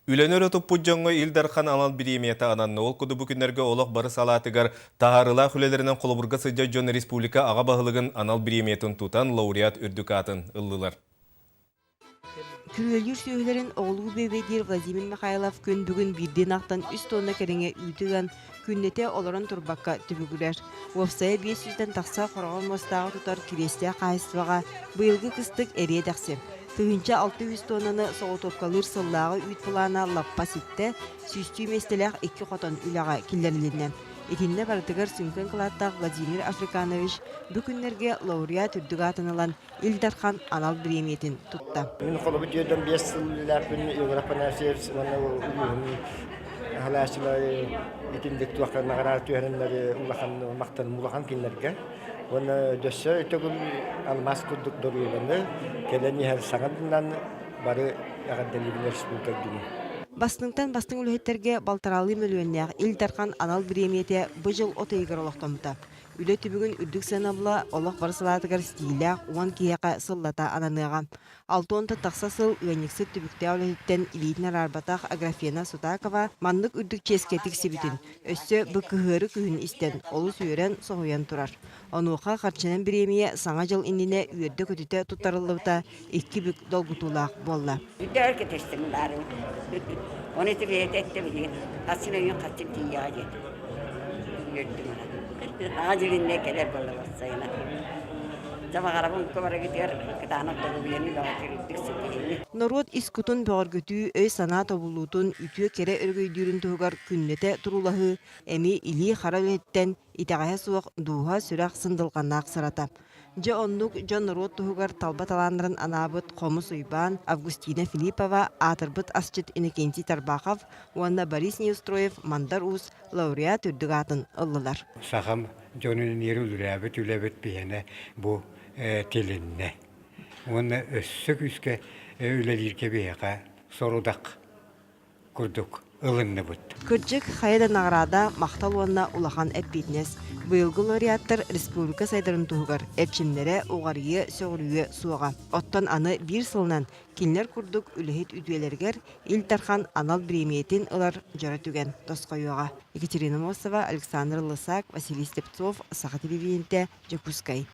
Үлэни өрө туппут дьоҥҥо Ил Дархан анал бириэмийэтэ ананна. Ол курдук бу күннэргэ олох бары салаатыгар таһаарыылаах үлэлэринэн холобурга сылдьар дьон республика аҕа баһылыгын анал бириэмийэтин тутан лауреат үрдүк аатын ыллылар. Күрүөлүүр сүөһүлэрин оҕолуу бүөбэйдиир Владимир Михайлов күн бүгүн биирдии ынахтан үс тонна кэриҥэ үүтү ыан, күннэтэ олорон турбакка түбүгүрэр. Уопсайа 500-тэн тахса хороҕор муостааҕы тутар Кириэстээх хаһаайыстыбаҕа быйылгы кыстык эриэ-дэхси. 1600 тоннаны соҕотуопкалыыр сыллааҕы үүт былаана лаппа ситтэ, сүүстүү миэстэлээх икки хотон үлэҕэ киллэрилиннэ. Итиннэ барытыгар сүҥкэн кылааттаах Владимир Африканович бу күннэргэ лауреат үрдүк аатын ылан Ил Дархан анал бириэмийэтин тутта. Мин холобур 45 сыл үлэлээппин Егор Афанасьевич уонна улууһун аһалааччылар итинник туохха наҕараада түһэрэннэри улахан махтаным улахан кинилэргэ. Уонна дөссө төгүл алмаас курдук доруобуйаны кэлэн иһэр саҥа дынан бары эҕэрдэлиибин республика күнүн. Бастыҥтан бастыҥ үлэһиттэргэ балтараалыы мөлүйүөннээх Ил Дархан анал бириэмийэтэ бу дьыл от ыйыгар олохтоммута. Үлэ түбүгүн үрдүк сыанабыла олох бары салаатыгар ситиилээх уон киһиэхэ сыллата ананыаҕа. Алта уонтан тахса сыл ыанньыксыт түбүктээх үлэтиттэн илиитин араарбатах Аграфена Сутакова маннык үрдүк чиэскэ тиксибитин, өссө бу кыһыары күһүн истэн, олус үөрэн, соһуйан турар. Онуоха харчынан бириэмийэ Саҥа дьыл иннинэ үөрдэ-көтүтэ туттарыллыбыта икки бүк долгутуулаах буолла. Үрдээр кэтэстим баарын. Оны ити бэйэтэ эттэ билигин. Хассын өйүн хаччын тиийэҕэ диэтэ. Үөрдүм ахан. Аҕа дьилиннэ кэлэр буолла сайына. Дьэ баҕарабын барыгытыгар кытаанах доруобуйаны бөҕөтүр үрдүк ситиһиини. Норуот ис кутун бөҕөргөтүү, өй-санаа тобуллуутун, үтүө кэрэ өрөгөйдүүрүн туһугар күннэтэ туруулаһыы эмиэ илии хара үлэһиттэн итэҕэһэ суох дууһа, сүрэх сындылҕаннаах сырата. Дьэ оннук дьон-норуот туһугар талба талааннарын анаабыт Хомус Уйбаан, Августина Филиппова, аатырбыт асчыт Иннокентий Тарбахов уонна Борис Неустроев Мандар Уус лауреат үрдүк аатын ыллылар. Сахам дьонун иэр үлэлээбит үлэбит биһиэнэ бу тилиннэ. Уонна өссө күүскэ үлэлииргэ биһиэхэ сорудах курдук ылынныбыт. Кырдьык, хайа да наҕараада, махтал уонна улахан эппиэтинэс. Быйылгы лауреаттар республика сайдарын туһугар эрчимнэрэ уҕарыйыа, сөҕүрүйүө суоҕа. Оттон аны биир сылынан кинилэр курдук үлэһит үтүөлэригэр Ил Дархан анал бириэмийэтин ылар дьоро түгэн тосхойуоҕа. Екатерина Мосова, Александр Лысак, Василий Слепцов, Саха телевидениетэ, Дьокуускай.